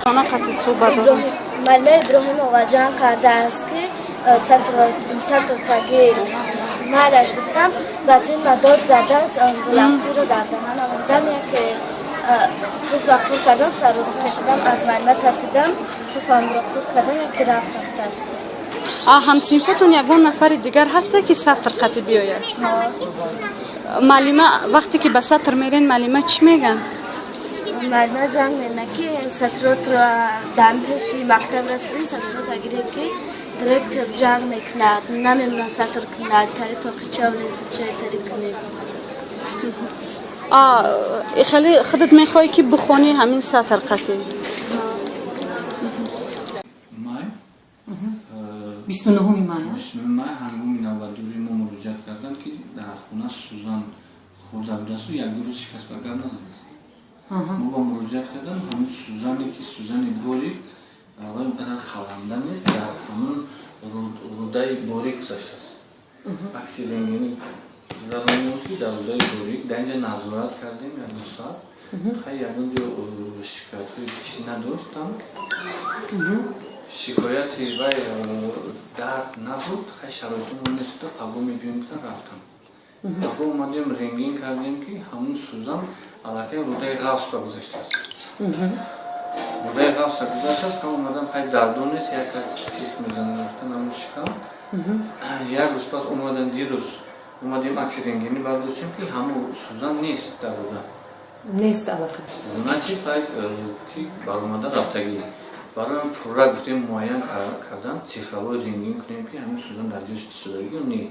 Она қати суҳбат дорам. Муаллима Иброҳимова ҷанг кардааст, ки сатр тагир. Майлаш гуфтам, ба син дод задааст, гулакиро дар даҳанам мондам, яке туфла пур кардам, саросима шудам, аз муаллима тарсидам, туфламро пур кардам, яке рафтам. Ҳамсинфотон ягон нафари дигар ҳаста, ки сатр қати биёяд? Муаллима, вақте ки ба сатр мерен, муаллима чӣ мегӯянд? Муаллима ҷанг мена, ки сатротро дар пеши мактаб расидем, сатротро гирем, ки директор ҷанг мекунад, намемонад сатр кунад, тари тоқича тари кунед. Хеле худат мехоҳӣ, ки бихонӣ ҳамин сатр қатӣ? Май. 29-уми май. 29 май ҳангоми навбатдории мо муроҷиат карданд, ки дар хона сӯзан хӯрда будасту як-ду рӯз ҳеч кас ба гап назадааст. Мо ба муроҷиат кардам, ҳамун сӯзане, ки сӯзани борик ва ин қадар халанда нест, дар ҳамун рӯдаи борик гузаштааст. Акси рентгени гузаронем, ки дар рӯдаи борик. Дар инҷа назорат кардем як-ду соат. Хай, ягон ҷо шикоятҳои чӣ надоштам, шикояти вай дард набуд. Хай, шароитон нест, паго мебиём гуфтан, рафтам. Паго омадем, рентген кардем, ки ҳамун сӯзан аллакай рӯдаи ғафс ба гузаштааст, рӯдаи ғафса гузаштааст. Ҳам омадан, хай, дардон нест, як кас мезанам гуфтан, ҳамун шикам. Як рӯз пас омадан, дирӯз омадем, акси рентгенӣ бардоштем, ки ҳамун сӯзан нест дар рӯда. Нест аллакай. Значит, сай ки баромада рафтагӣ. Барои пурра гуфтем, муайян кардан, цифровой рентген кунем, ки ҳамин сӯзан дар ҷош истодагӣ не.